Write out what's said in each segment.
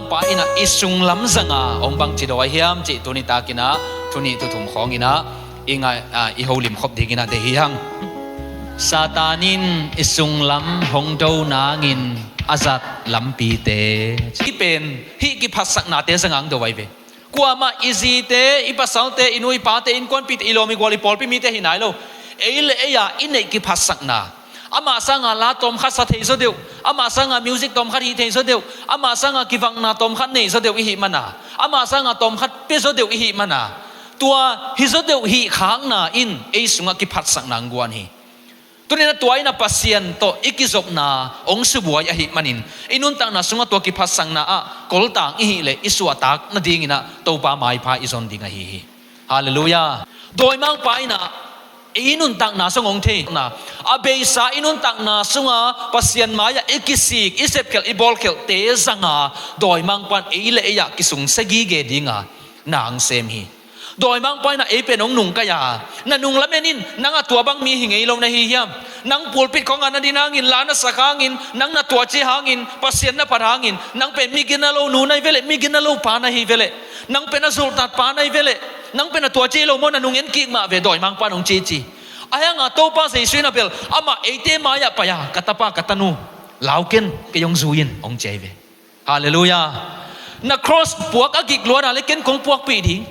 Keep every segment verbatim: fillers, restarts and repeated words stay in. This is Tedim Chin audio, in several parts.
Pa in ah i sunglam zanga hong bangci dawi hiam cih tuni takin ah thu nih thu thum khawngin ah i ngai, ah, i holim khop dingin ah deih hi hang. Satan in i sunglam hong do nangin a zat lampite, hih pen hih kiphatsaknate zanga hong do ahi ve. Kuamah i zite, i pasalte, i nu i pate, innkuanpihte, i lawm i gual, i pawlpi mite hi nai lo. Ei le ei-a i neih kiphatsakna, amah sanga la tawmkhat sa thei zaw deuh, amah sanga music tawmkhat hih thei zaw deuh, amah sanga kivakna tawmkhat nei zaw deuh i hih mana, amah sanga tawmkhat pia zaw deuh i hih mana, tua hi zaw deuh hih khakna in ei sungah kiphatsakna hong guan hi. Tuni-in ah tua in ah Pasian tawh i kizopna hong subuai ahih manin, i nuntakna sungah tua kiphatsakna ah koltang i hih leh i suahtak nadingin ah Topa maipha i zon ding ahi hi. Halleluiah. Dawimangpa in ah i nuntakna sung hong theihna, a beisa i nuntakna sunga Pasian mai-ah i kisik, i sepkhelh, i bawlkhelhte zanga Dawimangpa in ei le ei-ah kisungsia gige dinga na hong sem hi. Dawimangpa in ah ei pen hong nungkai a, na nung lamen in, nang a tua bang mi hi ngei lo na hi hiam? Nang pulpit khawngah na din hangin, la na sak hangin, nang na tuaci hangin, Pasian na phat hangin, nang pen mi gina lo nu na hi veleh, mi gina lo pa na hi veleh, nang pen a zulhtat pa na hi veleh, nang pen a tuaci lo maw, na nung en kik mah ve, Dawimangpa in hong cici. Ahi hanga Topa Jesu in ah bel amah eite mai-ah pai-a, ka tapa, ka tanu, lau ken, kei hong zui in, hong ci ahi ve. Halleluiah. Na cross puak a gik luat a leh ken kong puakpih ding.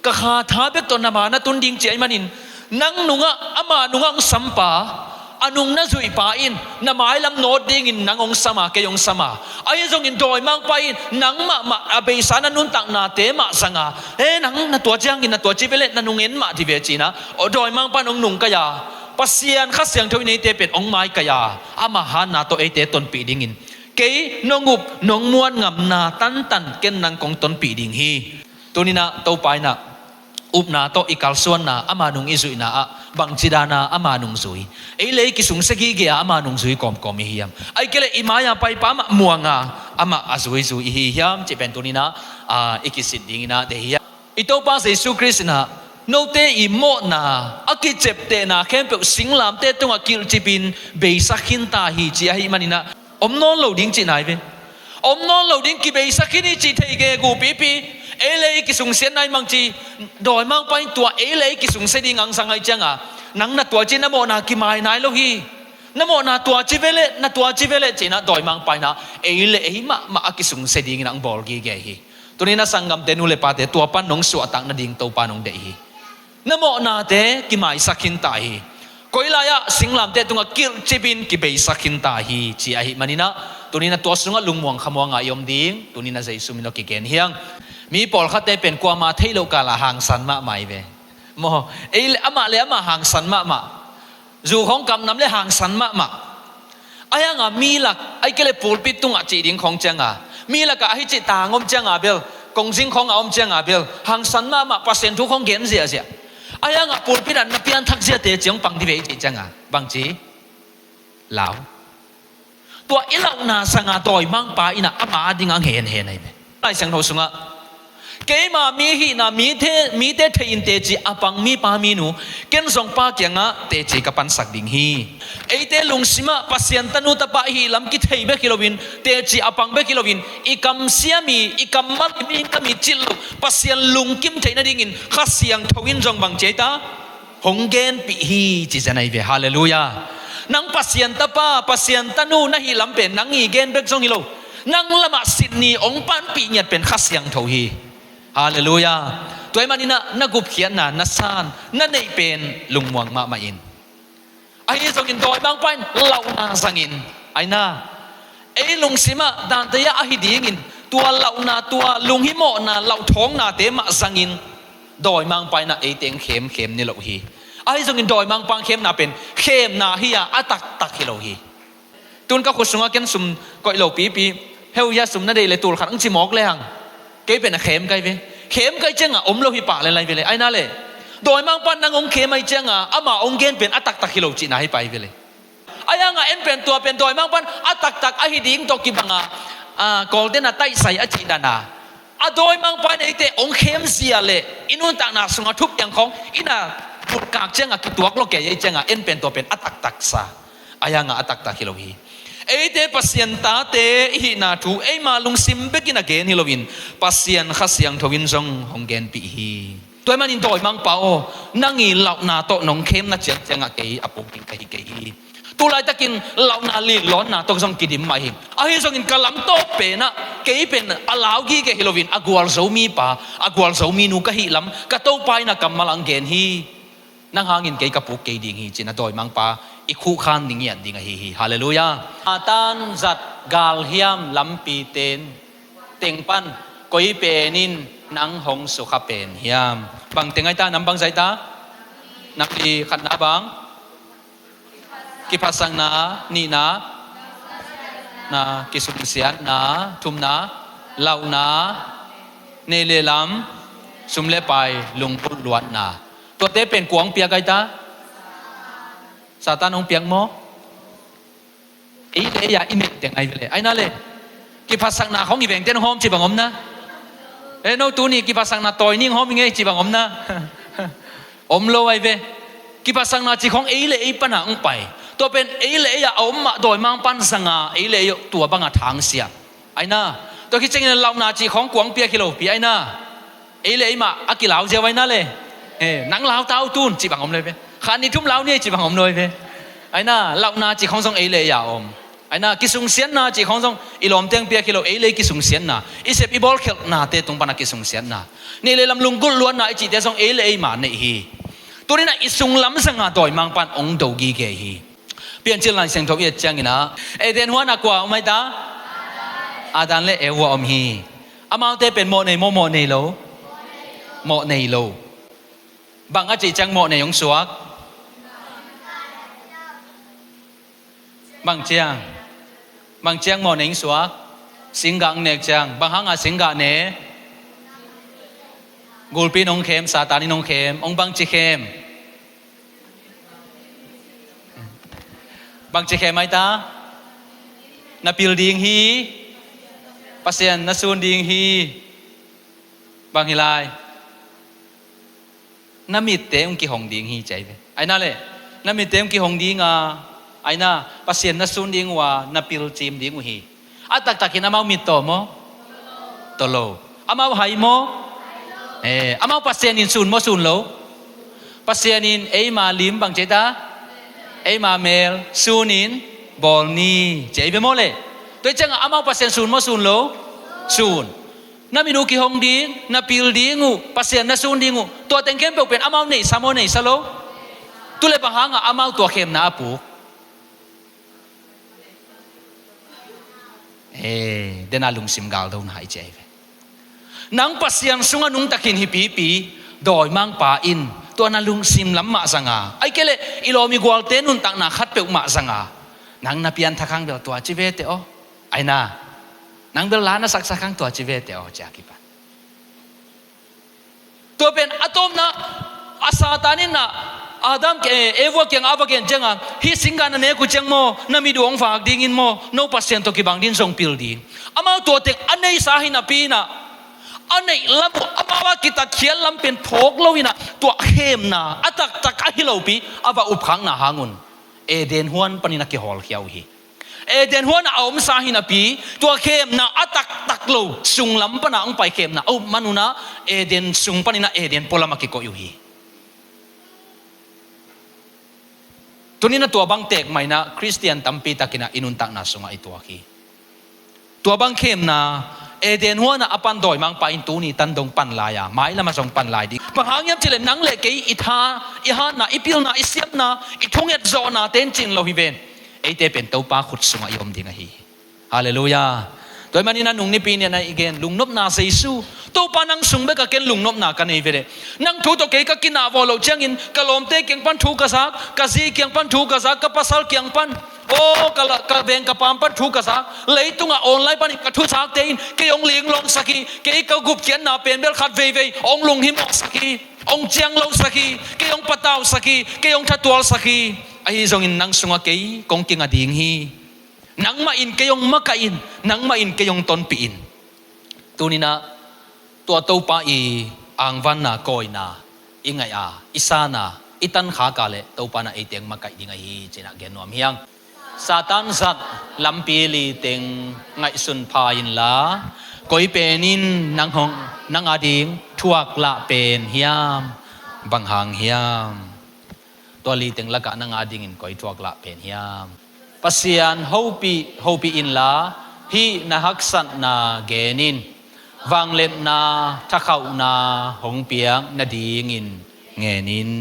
Ka kha tha bek tawh na ma na tun ding ci ahih manin, nang nungah, ama nungah hong sampa, a nung na zuihpa in na mailam nawt dingin nang hong sam a, kei hong sam a. Ahi zongin Dawimangpa in nang mahmah a beisa na nuntaknate mah zanga, he, nang na tuaci hangin, na tuaci veleh, na nung en mah dih ve ci-in ah Dawimangpa in hong nungkai a, Pasian Kha Siangtho in eite pen hong maikai a, ama hanna tawh eite tonpih dingin, kei nong up nong muan ngamna tantan ken nang kong tonpih ding hi. Tuni-in ah Topa in ah upna tawh i kalsuanna, ama nung i zuihna ah bangci dana ama nung zui, ei le ei kisungsia gige a ama nung zui kawmkawm i hi hiam? Ahih kei leh i mai-a paipa amah muanga amah a zuizui i hi hiam cih pen tuni-in ah, ah, i kisit dingin ah deih hi hiam? I Topa Jesu Khrist in ah, note i mawhna, a kiceptehna khempeuh singlamteh tungah kilhcipin beisak khinta hi ci ahih manin ah, om nawn lo ding cihna hi ve. Om nawn lo ding, kibeisak khin hi cih thei gegu pipi, ei le ei kisungsiatna in bangci, Dawimangpa in tua ei le ei kisungsia ding hong zang ahih cianga, nang na tuaci, na mawhna kimai nai lo hi. Na mawhna tuaci veleh, na tuaci veleh ci-in ah Dawimangpa in ah ei le ei mahmah a kisungsia dingin hong bawl gige hi. Tuni-in ah sanggamte, nu le pate, tua pan nong suahtak nading Topa in hong deih hi. Na mawhnate kimaisak khinta hi. Koi lai-ah singlamteh tungah kilhcipin kibeisak khinta hi ci ahih manin ah, tuni-in ah tua sungah lungmuang khamuanga i om ding, tuni-in ah Jesu min tawh kigen hi hang. Mi pawlkhatte pen kuama theih loh kala hangsan mahmah hi ve. Maw, ei le amah le amah hangsan mahmah. Zu khawng kamnam le hangsan mahmah. Ahi hanga mi lak, ahih kei leh pulpit tungah cih ding khawng cianga, mi lakah ahi cih tang om cianga bel, kongzing khawngah om cianga bel hangsan mahmah, Pasian thu khawng gen ziahziah. Ahi hanga pulpit ah na pianthak ziate ci hong pang dih ve i cih cianga, bangci? Lau. Tua i lauhna zanga Dawimangpa in ah ama adingah hong henhen ahi ve. Lai Siangtho sungah, keima mi hihna mite, mite thei-in teci a pang mipa minu, ken zong Pa kiangah teci ka pansak ding hi. Eite lungsimah Pasian tanu tapa i hih lam kithei bek hi loin, teci a pang bek hi loin, i kamsiam i, i kammal i, mihing kam i cih loh, Pasian lungkim theih nadingin Kha Siangtho in zong bang ci ei ta? Hong genpih hi ci zen ahi ve. Halleluiah. Nang Pasian tapa, Pasian tanu na hih lam pen nang i gen bek zong hi lo, nang lamah sit ni hong panpih ngiat pen Kha Siangtho hi. Halleluiah. Tua ahih manin ah na gupkhiatna, na san, na neih pen lungmuang mahmah in. Ahi zongin Dawimangpa in lauhna zangin, aina, ei lungsimah dante ah ahi dingin, tua lauhna, tua lunghimawhna, lauhthawngnate mah zangin, Dawimangpa in ah eite hong khemkhem ni lo hi. Ahi zongin Dawimangpa hong khemna pen khemna hi-a, a taktak hi lo hi. Tun ka khut sungah ken sum koih lo pipi, heu hia, sum na deih le tul khat hong ci mawk le hang, kei pen a khem ka hi ve. Khem ka hih cianga om lo hi pah le lai ve le, aina le. Dawimangpa in nang hong khem ahih cianga ama hong gen pen a taktak hi lo cihna hi pah hi ve le. Ahi hanga en pen tua pen Dawimangpa in a taktak ahi ding tawh kibanga, a, Kawlten a taihsai a cih dana, a Dawimangpa in eite hong khemzia le i nuntakna sunga thupiang khawng i na butkak cianga kituak lua kei ahih cianga en pen tua pen a taktaksa. Ahi hanga a taktak hi lo hi. Eite Pasian tate i hihna thu eima lungsim bekin a gen hi loin Pasian Kha Siangtho in zong hong genpih hi. Tua ahih manin dawimangpa aw, nang i lauhna tawh nong khemna ciangciangah kei a puk ding ka hi kei hi. Tulaitakin lauhna linlawnna tawh zong kidim mah hi. Ahi zongin ka lam tawh penah kei pen a lau gige hi loin a gualzo mipa, a gualzo minu ka hih lam ka Topa in a kammal ah hong gen hi. Nang hangin kei ka puk kei ding hi, ci-in a dawimangpa i khuhkhan ding i at ding ahi hi. Halleluiah. Satan zat galhiam lampite teng pan koi pen in nang hong sukha pen hiam? Bang teng ai ta, nam bang zai ta? Nam li, khatna bang? Kiphatsakna, nihna, na, kisungsiatna, thumna, lauhna, neih le lam, sum le pai, lunggulh luatna. Tuate pen kua hong piak ai ta? Satan hong piak maw? Ei le ei a i neih teng ai ve le. Ai na le. Kiphatsakna khawng i vengte hong hawm ci bang om na. E no, tuni kiphatsakna tawi ning hawm i ngei ci bang om na. Om lo ai ve. Kiphatsakna ci khawng ei le ei pana hong pai. Tua pen ei le ei a om mah, dawimangpa'n zanga ei le ei tua banga thangsia. Ai na. Tua khit ciangin lauhna ci khawng kua hong piak hi lo pi ai na. Ei le ei mah a kilau ziau ai na le. E, nang lau ta uh tun ci bang om lo ai ve. Khan ni thum lau ni ci bang om lo ai ve. Ai na, lauhna ci khawng zong ei le ei a om. Ai na, kisungsiatna ci khawng zong i lawmte hong piak hi lo, ei le ei kisungsiatna. I sep i bawlkhelhnate tung pana kisungsiatna. Neih le lam, lunggulh luatna i cihte zong ei le ei mah neih hi. Tuni-in ah i sunglam zanga dawimangpa'n hong do gige hi. Piancil Lai Siangtho i et ciangin ah Eden huan ah kua om ai ta? Adam le Eva om hi. Amaute pen mawh nei maw, mawh nei lo? Mawh nei lo. Bang a cih ciang mawh nei hong suak? Bang ciang? Bang ciang mawh nei hong suak? Singgah hong nek ciang. Bang hanga singgah ne? Gulpi in hong khem, Satan in hong khem. Hong bangci khem? Bangci khem ai ta? Na pil ding hi. Pasian na sun ding hi. Bang hi lai? Na mitte hong kihong ding hi ci ai ve. Ai na le. Na mitte hong kihong ding a, ai na, Pasian na sun ding uh a, na pil cim ding uh hi. A taktakin amau mit tawh maw? Tawh lo. Amau hai maw? E, amau Pasian in sun maw, sun lo? Pasian in eima lim bang ci ai ta? Eima mel sunin bawl ni ci ai ve maw le. Tua ciangah amau Pasian sun maw, sun lo? Sun. Na mit uh kihong ding, na pil ding uh, Pasian na sun ding uh, tua teng khempeuh pen amau neihsa maw, neihsa lo? Tu le bang hangah amau tua khemna a puk? E, dena lungsim galdona i ci ai ve. Nang Pasian sungah nungtakin hi pipi, dawimangpa in tua na lungsim lam mah zanga, ai kei leh i lawm i gualte nuntakna khatpeuh mah zanga, nang na pianthak hang bel tua ci vete aw. Ai na, nang bel la na saksak hang tua ci vete aw, ci a kipan. Tua pen a tawpna, a Satan in ah Adam, eh, Eva kiangah a va gen ciangah, hih singgah na nek uh ciang maw, na mit uh hong vak dingin maw, no Pasian tawh kibang dingin zong pil ding. Amau tua teng a neihsa hi napi in ah, a neih lam uh, amau a kitatkhiat lam pen phawk lo in ah, tua khemna a taktak ahi lopi a va upkhakna hang un Eden huan panin a kihawlkhia uh hi. Eden huan ah a omsa hi napi, tua khemna a taktak lo, sunglam pana hong pai khemna a up man un ah, Eden sung panin ah Eden pualam a kikoih uh hi. Tuni-in ah tua bang tek mah in ah Khristian tampi takin ah i nuntakna sungah i tuak hi. Tua bang khemna, Eden huan ah a pan dawimangpa in tuni tan dong pan lai a, mailam ah zong pan lai ding. Bang hang hiam cih leh nang le kei i tha, i hatna, i pilna, i siamna, i thunget zawhnate in cin lo hi ven. Eite pen Topa khut sungah i om ding ahi hi. Halleluiah. Tua ahih manin a nung nipi ni-in ah i gen lungnopna Jesu, Topa nang sung bekah ken lungnopna ka nei ve leh. Nang thu tawh kei ka kinah vawh loh ciangin ka lawmte kiang pan thu ka zak, ka zi kiang pan thu ka zak, ka pasal kiang pan, aw, ka la, ka veng ka paam pan thu ka zak, leitungah online panin ka thuzakte in kei hong linglawngsak hi, kei ka gupkhiatna pen bel khat veivei hong lunghimawhsak hi, hong cianglosak hi, kei hong patausak hi, kei hong thatualsak hi. Ahi zongin nang sungah kei kong kinga ding hi. Nangmah in kei hong makaih in, nangmah in kei hong tonpih in. Tuni-in ah tua Topa i angvanna, kawina i ngaih a, i sanna, i tankhak a leh Topa in ah eite hong makaih ding ahi hi, ci-in ah gen nuam hi hang. Satan zat lampi li teng ngaihsun pha inla, koi pen in nang hong, nang ading thuak lah pen hiam? Bang hang hiam? Tua li teng lakah nang adingin koi thuak lah pen hiam? Pasian hopih, hopih inla, hih na haksatna gen in, vangliatna, thakhauhna hong piak nadingin ngen in.